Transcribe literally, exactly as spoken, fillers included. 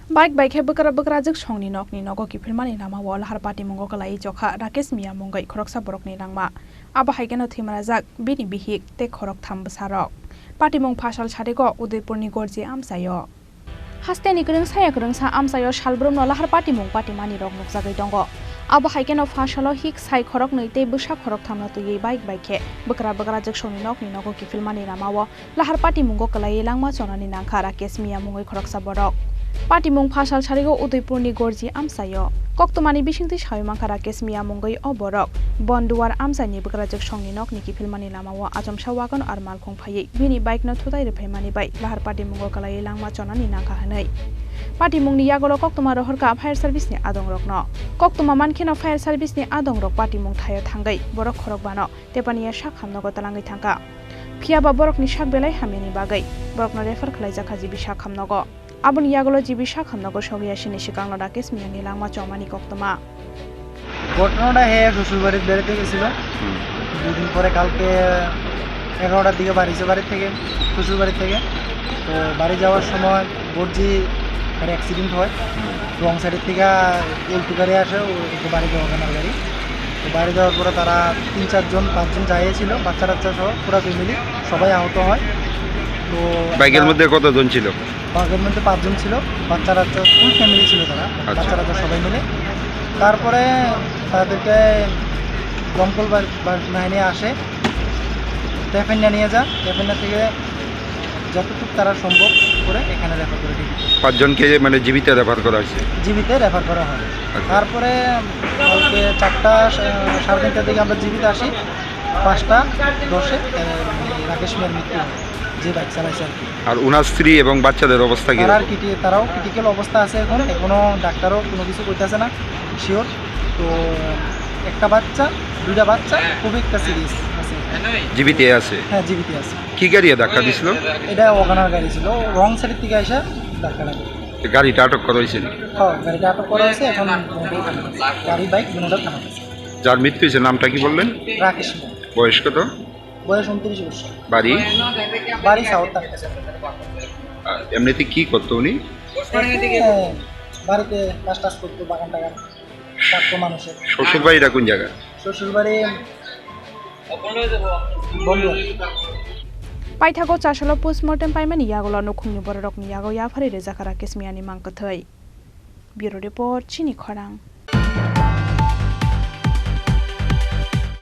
Bike bai khe bwkra bwkrajwk songni nokni nogo kiphilmani lamao lahar patimungo kwlaiwi chokha Rakesh Miya mungwi khoroksa borokni langma. Abo hai kheno thwimarajak bini bihik tei khoroktham bwsarok. Patimung phasal sarigo Udaipurni Gorji amchaio. Hasteni kwrwngsa ya kwrwngsa amchaio salbrumno lahar patimung patimani rok nukjagwi tongo. Abo hai kheno phasalo hik sai khoroknwi tei bwsa khorokthamno twiwi bike bai khe bwkra bwkrajwk songni nokni nogo kiphilmani lamao lahar patimungo kwlaiwi langma chonani nangkha Rakesh Miya mungwi khoroksa borok. Patimung phasal sarigo Udaipurni Gorji amchaio. Koktwmani bisingtwi sawi mankha Rakesh Miya mungwi o borok Bonduar amchaini bwkrajwk songni nokni kiphilmani lamao achomsa wagon ar malkhung phaiwi bini bike no thutai rwphaimani bai lahar patimungo kwlaiwi langma chonani nangkha hwnwi. Patimungni yagulo koktwma rohorkha fire service ni adongrokno. Koktwma mankheno fire service ni adongrok patimung thaio thangwi borok khorokbano tepaniya sak hamnogo twlangwi thangkha. Phiyaba borokni sak belai hamyani bagwi borokno refer khwlaijakha G B sak hamnogo. Aboni yagulo G B sak hamnogo sogwi asini swkangno Rakesh Miyani langma chomani koktwma. ঘটনাটা হে শ্বশুরবাড়িত বেড়াতে গেছিল। হুম। দুদিন পরে কালকে এগারোটার দিকে বাড়িছে বাড়ি থেকে, শ্বশুরবাড়ি থেকে। তো বাড়ি যাওয়ার সময় গর্জি একটা অ্যাক্সিডেন্ট হয়। হুম। রং সাইডের থেকে উল্টো গাড়ি আসে, ও একটু বাড়ি যাওয়া ওখানে গাড়ি। তো বাড়ি যাওয়ার পরে তারা তিন চারজন, পাঁচজন যাইয়েছিল, বাচ্চা টাচ্চা সহ পুরো ফ্যামিলি সবাই আহত হয়। তো বাইকের একটা মধ্যে কতজন ছিল? বাঘের মধ্যে পাঁচজন ছিল, বাচ্চা কাচ্চা, ফুল ফ্যামিলি ছিল তারা, আচ্ছা। বাচ্চা কাচ্চা সবাই মিলে। তারপরে তাদেরকে দমকল বা-, বা-, বাহিনী আসে, টেফেন্না নিয়ে যা, টেফেন্না থেকে যতটুকু তারা সম্ভব করে এখানে রেফার করে দিয়েছে। পাঁচজনকে মানে জীবিত রেফার করা হয়েছে? জীবিত রেফার করা হয়। আচ্ছা। তারপরে কালকে চারটা, সা-, সাড়ে তিনটার দিকে আমরা জীবিত আসি, পাঁচটা দশে, এ, রাকেশ মিয়ার মৃত্যু হয়, যে বাইক চালাইছে আর কি। আর ওনার স্ত্রী এবং বাচ্চাদের অবস্থা কি তারা রকম? আর কি, তারাও ক্রিটিক্যাল অবস্থা আছে এখন, এখনো ডাক্তারও কোনো কিছু কইতাছে না শিওর। তো একটা বাচ্চা, দুইটা বাচ্চা খুবই একটা সিরিয়াস আছে। জীবিত আছে? হ্যাঁ, জীবিত আছে। কি গাড়ি ধাক্কা দিছিল? এটা ওগানার গাড়ি ছিল, রং সাইডের থেকে এসে ধাক্কা লাগে। গাড়িটা আটক করা হয়েছে? হ্যাঁ, গাড়িটা আটক করা হয়েছে, এখন গাড়ি বাইক দুটোটা থানা। যার মৃত্যু হয়েছে নামটা কি বললেন? রাকেশ মিয়া। বয়স কত? বয়স ঊনত্রিশ বছর। বাড়ি? বাড়ি সাউথ টাঙ্গাইল। আর এমনিতে কি করতো উনি? এমনি বাড়িতে কাজ টাজ করতো, বাগান টাগান, থাকতো মানুষের। শ্বশুর বাড়িটা কোন জায়গা? শ্বশুর বাড়ি বন্ধুয়া। Paithago chasalo postmortem paimani yagulo nukhungni bororokni yago yapharwi rwjakha Rakesh Miyani mang kwthwi. Bureau Report, Chini Khorang.